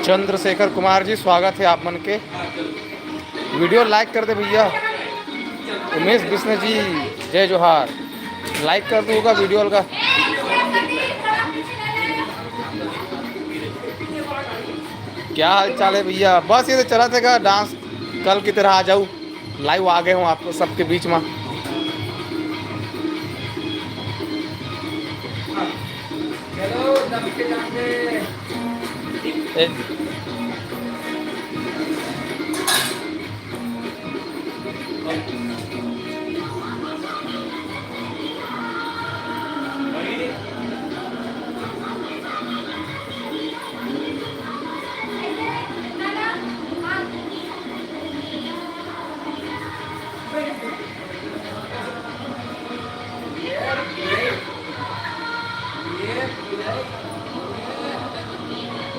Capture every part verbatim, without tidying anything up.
चंद्रशेखर कुमार जी, स्वागत है आप मन के। वीडियो लाइक कर दे भैया। उमेश बिश्न जी, जय जोहार। लाइक कर दूंगा वीडियो का। क्या हाल चाल है भैया? बस ये तो चला थे का डांस, कल की तरह आ जाऊ। लाइव आ गए हूँ आपको सबके बीच में। ए,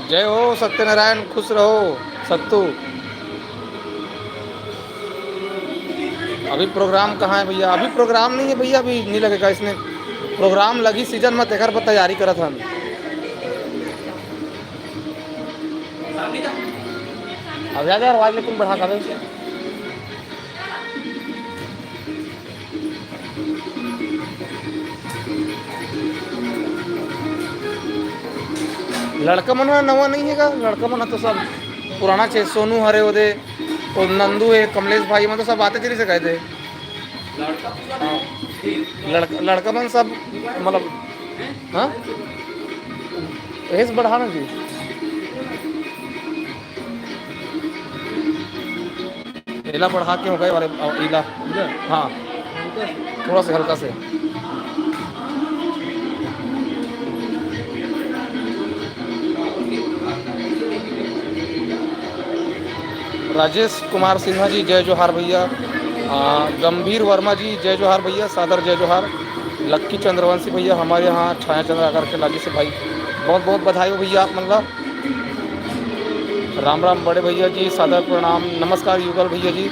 जय हो सत्यनारायण, खुश रहो सत्तू। अभी प्रोग्राम कहाँ है भैया? अभी प्रोग्राम नहीं है भैया, अभी नहीं लगेगा इसमें। प्रोग्राम लगी सीजन में, तेकर पर तैयारी करत हन। अब जा, जा, आवाज लेकिन बढ़ा कर। लड़का मन ह नवा नहीं है का? लड़का मन ह तो सब पुराना छे। सोनू हरे ओदे, ओ नंदू है, कमलेश भाई, मन तो सब आते चली से कहते। हाँ। लड़का, लड़का मन सब मतलब, हाँ, एज बढ़ा ना जी। एला बढ़ा के हो गए वाले, अ, इला। हाँ, थोड़ा सा हल्का से। राजेश कुमार सिन्हा जी, जय जोहार भैया। आ, गंभीर वर्मा जी, जय जोहार भैया, सादर जय जोहार। लक्की चंद्रवंशी भैया, हमारे यहाँ छाया चंद्र आकर के लागी से भाई, बहुत बहुत बधाई हो भैया आप मन ला। राम राम बड़े भैया जी, सादर प्रणाम, नमस्कार युगल भैया जी।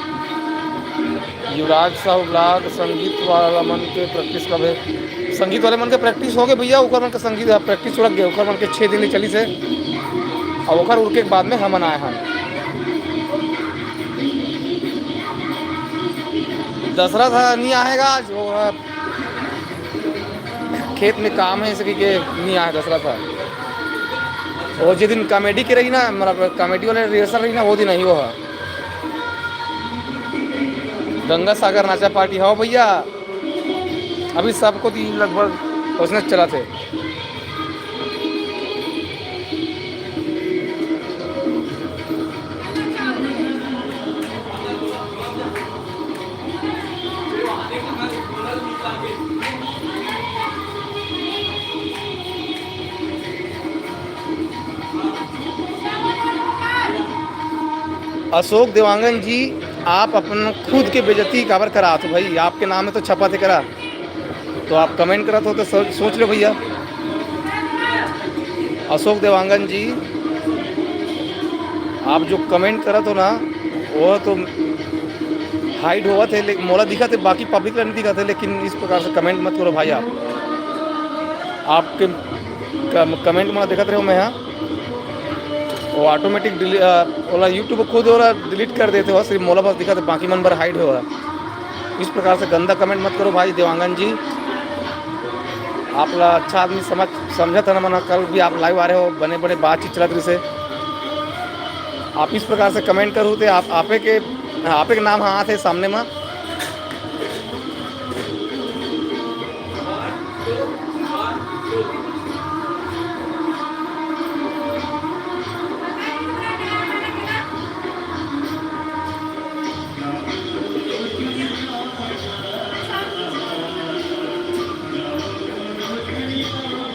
युवराज साहू ब्लाग, संगीत वाला मन के प्रैक्टिस कब है? संगीत वाले मन के प्रैक्टिस हो गए भैया, ओकर मन के संगीत प्रैक्टिस लग गए, ओकर मन के छः दिन ले चली से, और ओकर उड़ के बाद में हमन आए हैं। दशरथ नहीं आएगा आज, वो खेत में काम है, इसके के नहीं आया दशरथ। वो जिस दिन कॉमेडी के रही ना, मतलब कॉमेडी वाले रिहर्सल रही ना, वो दिन नहीं वो है। गंगा सागर नाचा पार्टी, हाँ भैया, अभी सबको तो लगभग उसने चला थे। अशोक देवांगन जी, आप अपन खुद के बेइज्जती काबर करात हो भाई? आपके नाम में तो छपा थे करा, तो आप कमेंट करत हो तो सो-, सोच लो भैया। अशोक देवांगन जी, आप जो कमेंट करत हो ना, वो तो हाइड होवत है, लेकिन मोला दिखत है, बाकी पब्लिक ला नहीं दिखत है। लेकिन इस प्रकार से कमेंट मत करो भाई आप। आपके कम-, कमेंट में देखत रहो मैं यहाँ, वो ऑटोमेटिक डिली-, अ, ओला YouTube खुद ओला डिलीट कर देते हो, सिर्फ मोला बस दिखत है, बाकी मन बर हाइड हो। इस प्रकार से गंदा कमेंट मत करो भाई देवांगन जी। आप ला अच्छा आदमी समझ, समझत है ना, मना कल भी आप लाइव आ रहे हो, बने बने बातचीत चलत रही से। आप इस प्रकार से कमेंट करू ते आप, आपे के, आपे के नाम हाँ आथे सामने में।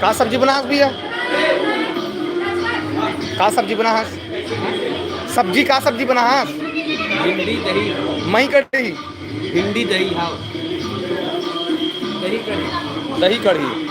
का सब्जी बना हस भैया? का सब्जी बना हस? सब्जी का सब्जी बना हस? भिंडी दही। मही कढ़ी। भिंडी दही, हाँ। दही कढ़ी। दही कढ़ी।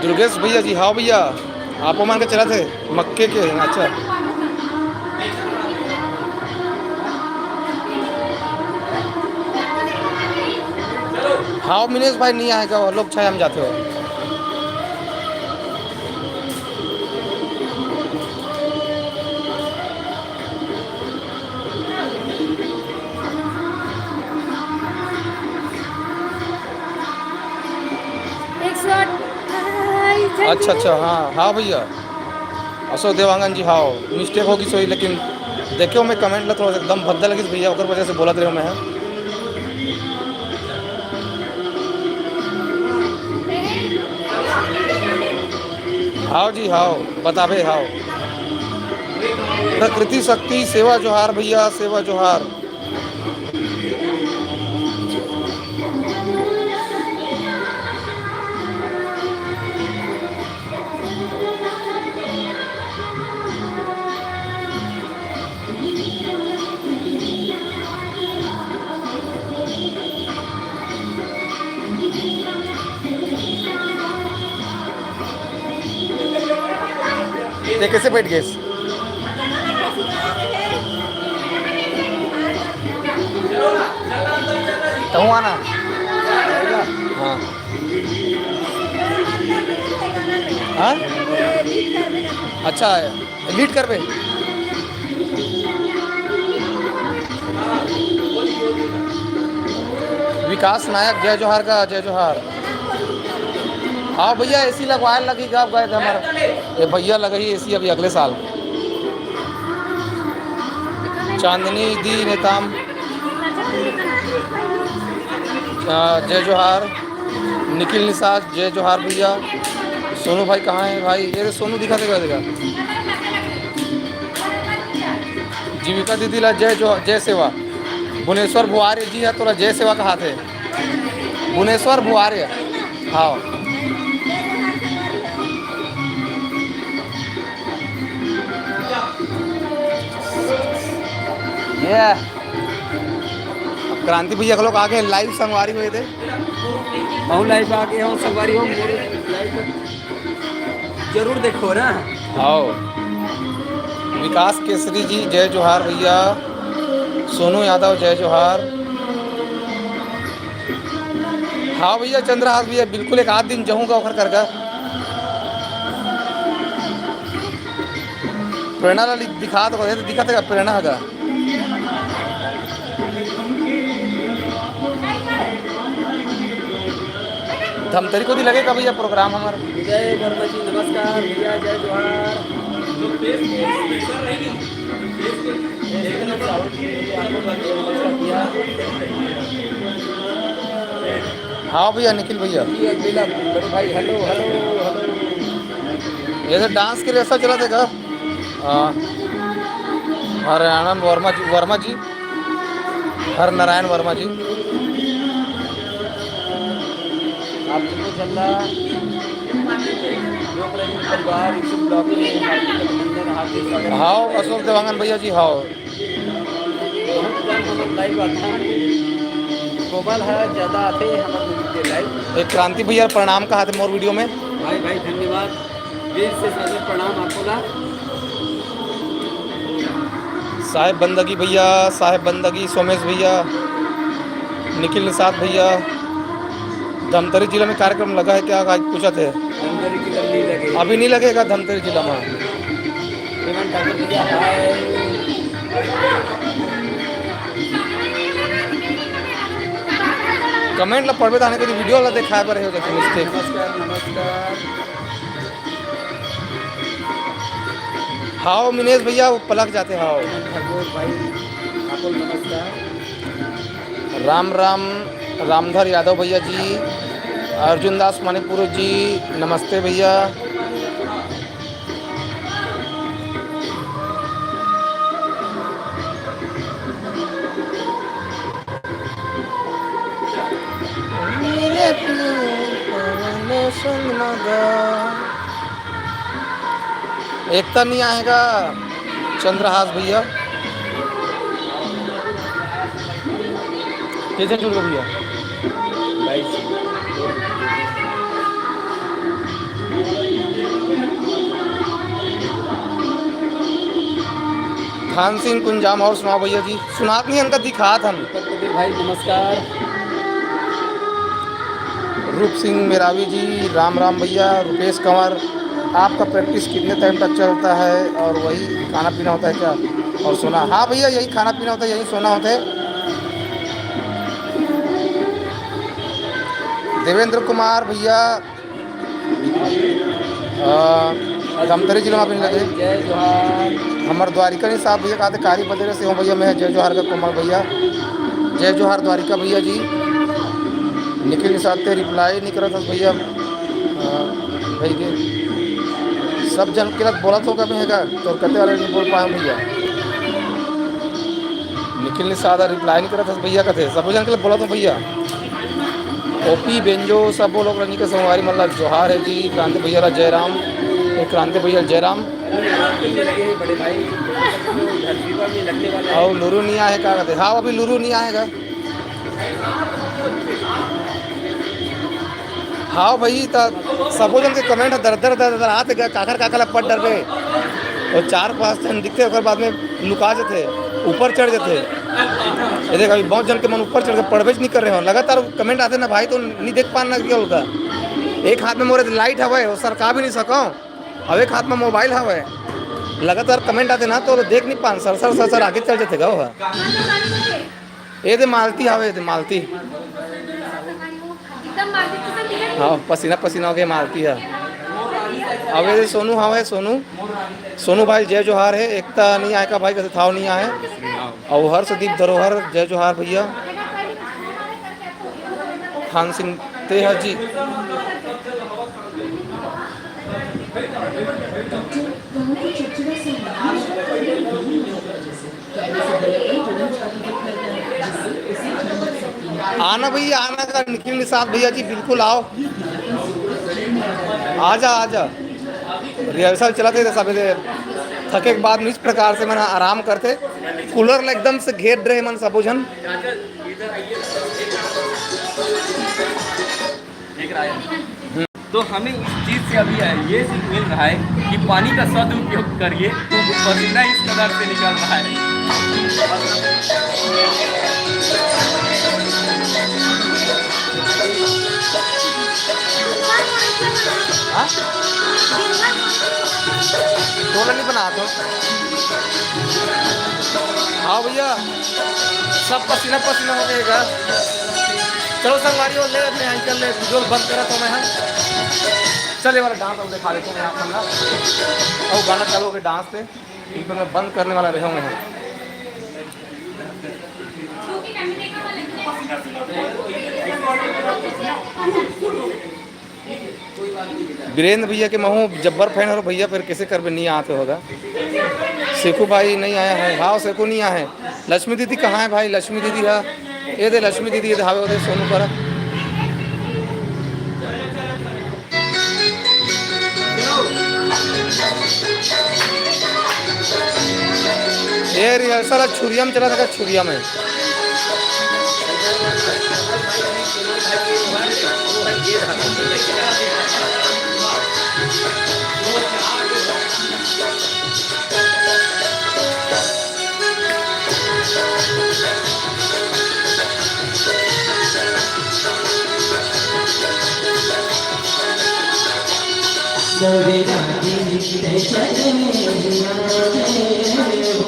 दुर्गेश भैया जी, हाँ भैया, आप मन के चलत हे मक्के के, अच्छा। हाँ मिनेश भाई, नहीं आएगा वो लोग, छाया में जाते हो। एक सौ अट्ठाईस। अच्छा अच्छा, हाँ हाँ भैया, अशोक देवांगन जी, हाँ मिस्टेक होगी सोई, लेकिन देखे हो मैं कमेंट ला थोड़ा सा एकदम भद्दा लगिस भैया, ओकर वजह से बोलत रहे मैं। हाव जी हाव, बताबे हाव। प्रकृति शक्ति सेवा जोहार भैया, सेवा जोहार। ये कैसे बैठ गए? कहूँ आना? हाँ। हाँ? अच्छा है। लीड करबे। विकास नायक, जय जोहार का, जय जोहार। हाँ भैया, एसी लगवाए लगी, गाँव गए थे हमारा। ये भैया लगही एसी अभी अगले साल। चांदनी दी नेताम, आ, जय जोहार। निखिल निषाद, जय जोहार भैया। सोनू भाई कहाँ है भाई? ये सोनू दिखा देगा, देगा। जीविका दीदी ला जय जो, जय सेवा। भुवनेश्वर भुआर्य जी है, तोला जय सेवा कहा थे। भुवनेश्वर भुआर्य। हाँ। ये अब क्रांति भैया के लोग आगे लाइव संगवारी हुए थे। बहुत लाइव आगे हो संगवारी हो, मोर लाइव जरूर देखो ना। आओ। विकास केसरी जी, जय जोहार भैया। सोनू यादव, जय जोहार। हाँ भैया, चंद्रहास भैया, बिल्कुल एक आध दिन जाऊँगा ओखर करगा। प्रेरणा ला दिखा तो, दिखा था प्रेरणा का। धमतरी कोती लगेगा भैया प्रोग्राम हमारा। विजय वर्मा जी नमस्कार भैया, जय जोहार। हाँ भैया, निखिल भैया। जी, अगला बड़े भाई, हेलो, हेलो, हेलो। ये तो डांस के रेसा चला देगा। हाँ। हरियाणा वर्मा जी, वर्मा जी, हर नारायण वर्मा जी। आप सबको चंदा, लोक रंजन परिवार, YouTube vlog में हार्दिक अभिनंदन, हार्दिक स्वागत। हाव, अशोक देवांगन भैया जी, हाव। बहुत कम हमर लाइव आथे, गोपाल ह ज्यादा आथे हमर लाइव। एक क्रांति भैया प्रणाम कहा थे मोर वीडियो में। भाई, भाई, धन्यवाद। दिल से सादर प्रणाम आपको ला। साहेब बंदगी भैया, साहेब बंदगी सोमेश भैया, निखिल निषाद भैया। धमतरी जिला में कार्यक्रम लगा है क्या, आज पूछा थे। धमतरी जिला नहीं लगे। अभी नहीं लगेगा धमतरी जिला में। विमान ठाकुर भैया, हाय। कमेंट ला पढ़बे ताने कभी वीडियो ला दिखाए पर हो जाती मिस्टेक। नमस्कार, नमस्कार। हाव मिनेश भैया, वो पलक जाते हाव। ठाकुर भाई, आपको नमस्कार। राम राम, रामधर यादव भैया जी, अर्जुन दास मणिपुर जी, नमस्ते भैया। एकता नहीं आएगा चंद्रहास भैया। कैसे जुड़ गए भैया? थान सिंह कुंजाम और सुनाओ भैया जी, सुनात नहीं, हमका दिखात हन। दीपक पटेल भाई, नमस्कार। रूप सिंह मेरावी जी, राम राम भैया। रुपेश कंवर, आपका प्रैक्टिस कितने टाइम तक चलता है और वही खाना पीना होता है क्या और सोना? हाँ भैया, यही खाना पीना होता है, यही सोना होता है। देवेंद्र कुमार भैया, अ, धमतरी जिला में अभी लगे। जय जोहार। हमर द्वारिका निषाद भैया कहा थे, कारी बदेरे से हो भैया, मैं जय जोहार का कोमल भैया। जय जोहार द्वारिका भैया जी। निखिल निषाद ते रिप्लाई नहीं करत हस भैया। अ, भाई के सब जन के लग बोलत हो कभी है का? तो कहते वाले नहीं बोल पाए भैया। निखिल निषाद रिप्लाई नहीं करत हस भैया, कथे सब जन के लग बोलत हो भैया। ओपी बेंजो, सब वो लोग रजनी के संगवारी, मतलब जोहार है जी। क्रांति भैया ला जयराम, ए, क्रांति भैया जयराम। और लुरु नहीं आए का कहते? हाँ, अभी लुरु नहीं आएगा। हाँ भाई, त सबो जन के कमेंट ह दर दर दर दर आत गा, काखर काखर ला पढ़ डरबे। और चार पांच ठन दिखते, ओकर बाद में लुका जथे, ऊपर चढ़ जथे। ये देख, अभी बहुत जन के मन ऊपर चढ़ के पढ़बेच नहीं कर रहे हो, लगातार कमेंट आते ना भाई, तो नहीं देख पान लग गया होगा। एक हाथ में मोरे लाइट हवे, वो सरका भी नहीं सको, अब एक हाथ में मोबाइल हवे, लगातार कमेंट आते ना तो देख नहीं पान, सर सर सर सर आगे चल जथे गा वो। ये दे मालती हवे, ये दे मालती। हाँ, पसीना पसीना हो गया मालती है। अब ये दे सोनू हवे, सोनू, सोनू भाई जय जोहार है, एकता नहीं आए का भाई, कथे थाव नहीं आए। और हर्षदीप धरोहर जय जोहार भैया। थान सिंह तेहा जी। आना भैया, आना का निखिल निषाद भैया जी, बिल्कुल आओ, आजा आजा। रिहर्सल चलत हे सब, थके के बाद में इस प्रकार से मन आराम करते, कूलर ला एकदम से घेर रहे मन सबो झन। देख रहा है। तो हमें इस चीज से अभी ये सीख मिल रहा है कि पानी का सदुपयोग करिए, पसीना इस कदर से निकल रहा है। हाँ? टोला नहीं बना तो। हाँ भैया, सब पसीना पसीना हो गएगा। चलो संगवारी, वो ले अपने एंकर ले, वीडियो बंद करा तो मैं, हाँ। चल, ये वाला डांस हम दिखा देते हैं आप लोग ना। और गाना चालू हो गया डांस पे, इनको मैं बंद करने वाला रहे हूँ मैं, हाँ। वीरेंद्र भैया के महू जब्बर फैन हो भैया, फिर कैसे करबे, नहीं आते होगा। शेखू भाई नहीं आया है, हाँ शेखू नहीं आया है। लक्ष्मी दीदी कहाँ है भाई? लक्ष्मी दीदी है, ये दे लक्ष्मी दीदी, ये दे हावे, वो दे सोनू पर। ये रिहर्सल आज छुरिया में चला था, छुरिया में।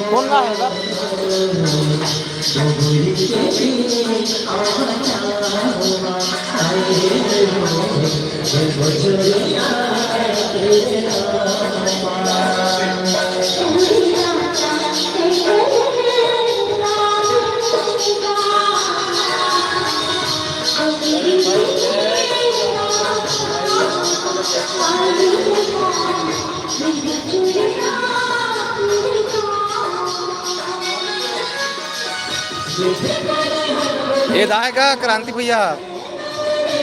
कौन गा है गा? ये दाएगा क्रांति भैया,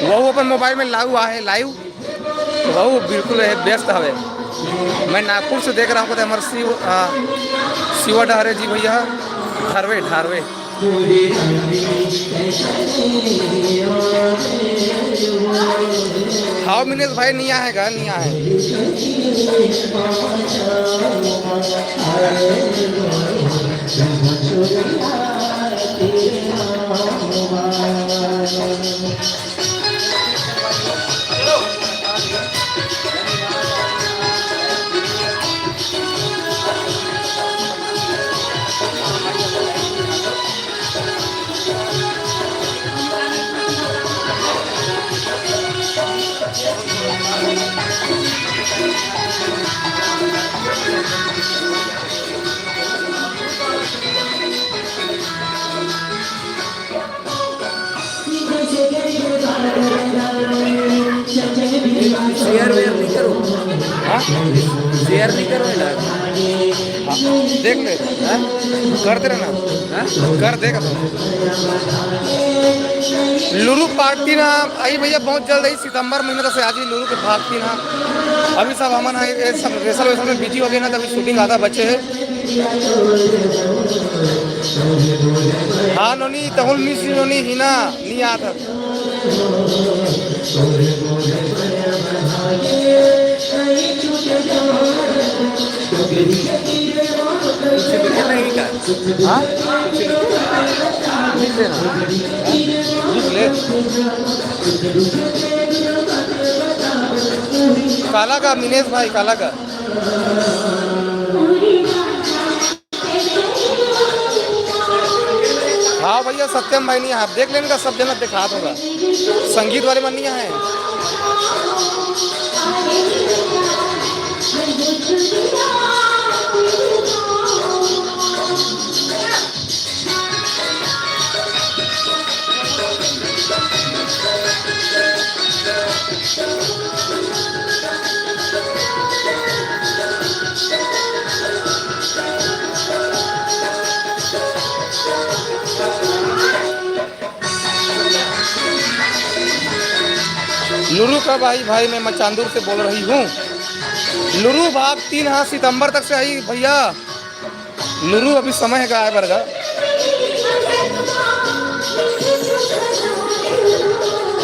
वो अपन मोबाइल में लाइव आहे, लाइव। तो वो बिल्कुल है, व्यस्त हवे। मैं नागपुर से देख रहा हूँ, कहते हमारे शिव, आ, शिवा डहरे जी भैया, ढारवे, ढारवे। हाव मिनेश भाई, नहीं आएगा, नहीं आए। शेयर वेयर नहीं करो। हाँ? शेयर नहीं करो इधर। हाँ, देख ले। हाँ? करते रहना। हाँ? कर देगा तो। लुरु पार्टी ना आई भैया, बहुत जल्द आई, सितंबर महीना तक से आज ही लुरु के पार्टी ना। अभी सब हमन है, ये सब रेसल वेसल में बिजी हो गए ना, तभी शूटिंग आधा बचे है। हाँ नोनी, तहुल मिस नोनी हिना, नहीं आता। हाँ? लिख लेना। लिख ले। काला का, मिनेश भाई, काला का। हाँ भैया, सत्यम भाई नहीं है, आप देख लेने का, सब जगह दिखात होगा। संगीत वाले मन नहीं आए। लुरु का भाई, भाई मैं मचांदुर से बोल रही हूँ। लुरु भाग तीन हाँ सितंबर तक से आई भैया। लुरु अभी समय है आए बर गा।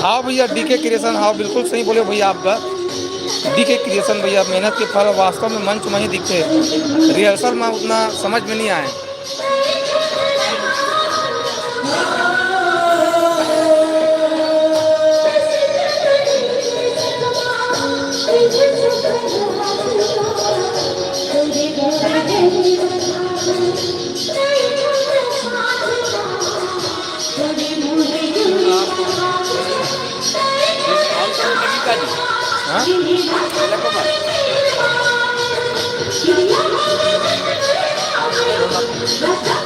हाँ भैया, डीके क्रिएशन, हाँ बिल्कुल सही बोले भैया आपका। डीके क्रिएशन भैया, मेहनत के फल वास्तव में मंच में ही दिखते हैं, रिहर्सल में उतना समझ में नहीं आए। हाँ?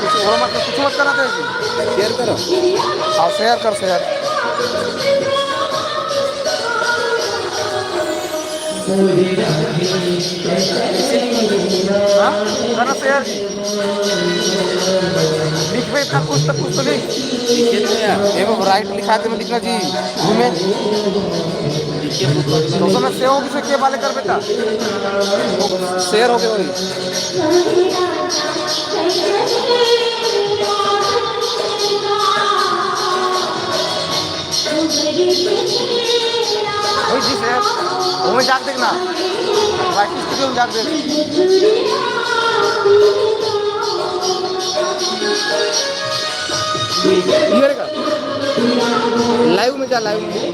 कुछ और मत, कुछ मत करा था इसमें। शेयर करो। हाँ, शेयर कर, शेयर। हाँ? करा शेयर। लिखबे इतना कुछ तो, कुछ तो लिख। लिखे तो यार। एगो राइट लिखा के में लिखना जी। घूमे। लिखे तो कुछ तो उसमें सेव किसे के वाले कर बेटा। शेयर हो गए वही। वही जी शेयर। घूमे जाके देखना। वाइट स्टूडियो में जाके देख। ये रे का? लाइव में जा, लाइव में।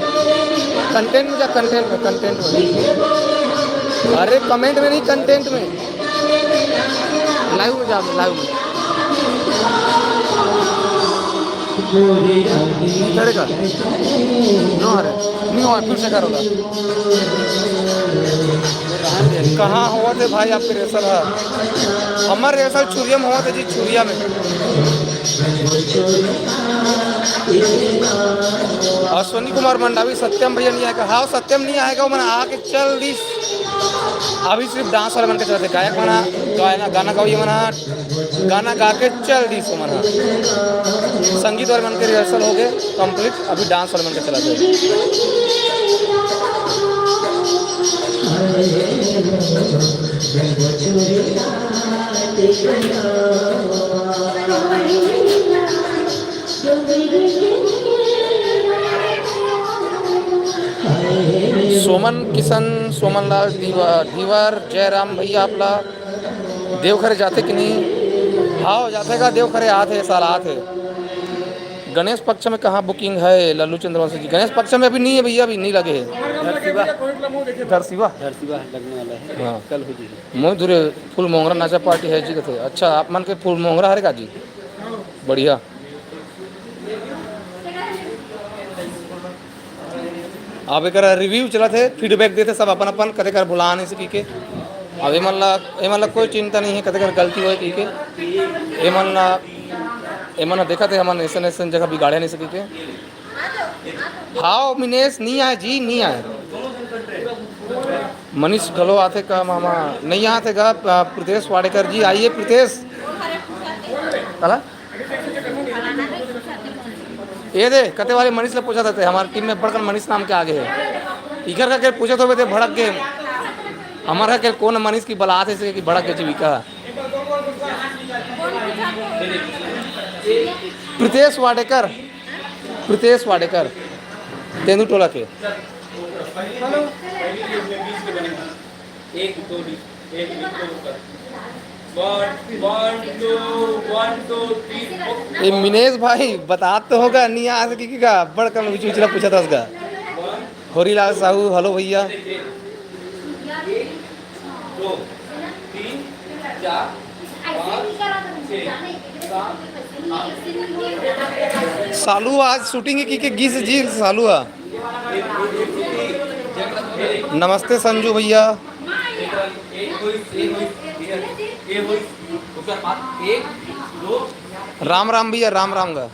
कंटेंट में जा, कंटेंट में, कंटेंट में। अरे, कमेंट में नहीं, कंटेंट में। लाइव में जा, लाइव में। इधर का? नो, अरे, नहीं हो, फिर से करोगा। कहाँ होवत हे भाई आपके रिहर्सल ह? हमर रिहर्सल चुरिया में होवत हे जी, चुरिया में। अश्विनी कुमार मंडावी, सत्यम भैया नहीं आएगा। हाँ, सत्यम नहीं आएगा, वो मन आके चल दिस। अभी सिर्फ डांस वाले मन के चलत हे, गायक मन ह, गाना, गाना गवैया मन ह, गाना गा के चल दिस वो मन ह। संगीत वाले मन के रिहर्सल हो गए कंप्लीट, अभी डांस वाले मन के चलत हे। सोमन किशन, सोमन लाल धीवर, धीवर, जयराम भैया आपला देवघर जाथे कि नहीं? हाँ, जाथे का देवघर आथे, साल आथे। गणेश पक्ष में कहाँ booking है, लल्लू चंद्रवंशी जी? गणेश पक्ष में अभी नहीं है भैया, अभी नहीं लगे है। धरसीवा। धरसीवा? धरसीवा लगने वाला है। हाँ। कल हो जी। मोहित धुरे, फुल मोंगरा नाचा पार्टी है जी कथे। अच्छा, आप मन के फुल मोंगरा हरे का जी? बढ़िया। अब एकर review चलत हे, feedback देथे सब अपन अपन, कते कर बुला नहीं सकी के। अब एमन ला, एमन ला कोई चिंता नहीं है, कते कर गलती होए की के। एमन ला, एमन ला देखत हे, हमन ऐसन ऐसन जगह बिगाड़े नहीं सकी के। हाव मिनेश, नहीं आए जी, नहीं आए। मनीष घलो आथे का मामा? नहीं आथे का? प्रितेश वाडेकर जी, आइए प्रितेश। काला? ये दे, कते वाले मनीष ला पूछा था, हमारे टीम में बड़कन मनीष नाम के आगे है। इकर का के पूछत होबे ते भड़क के, हमारा के कौन मनीष की बला आथे से कि भड़क के जीविका। प्रितेश वाडेकर, प्रितेश वाडेकर, तेंदू टोला के। हेलो। एक दो, एक दो, ऊपर। One, one, two, one, two, three, four। ए मिनेश भाई, बतात तो होगा, नहीं आ सके कि का? बड़कन उच-, उचला पूछा था उसका। होरीलाल साहू, हेलो भैया। दो, तीन, चार, पाँच, छः, सात, आठ। सालू आज shooting की के गिस जी सालू आ। नमस्ते संजू भैया। राम राम भैया, राम राम गा।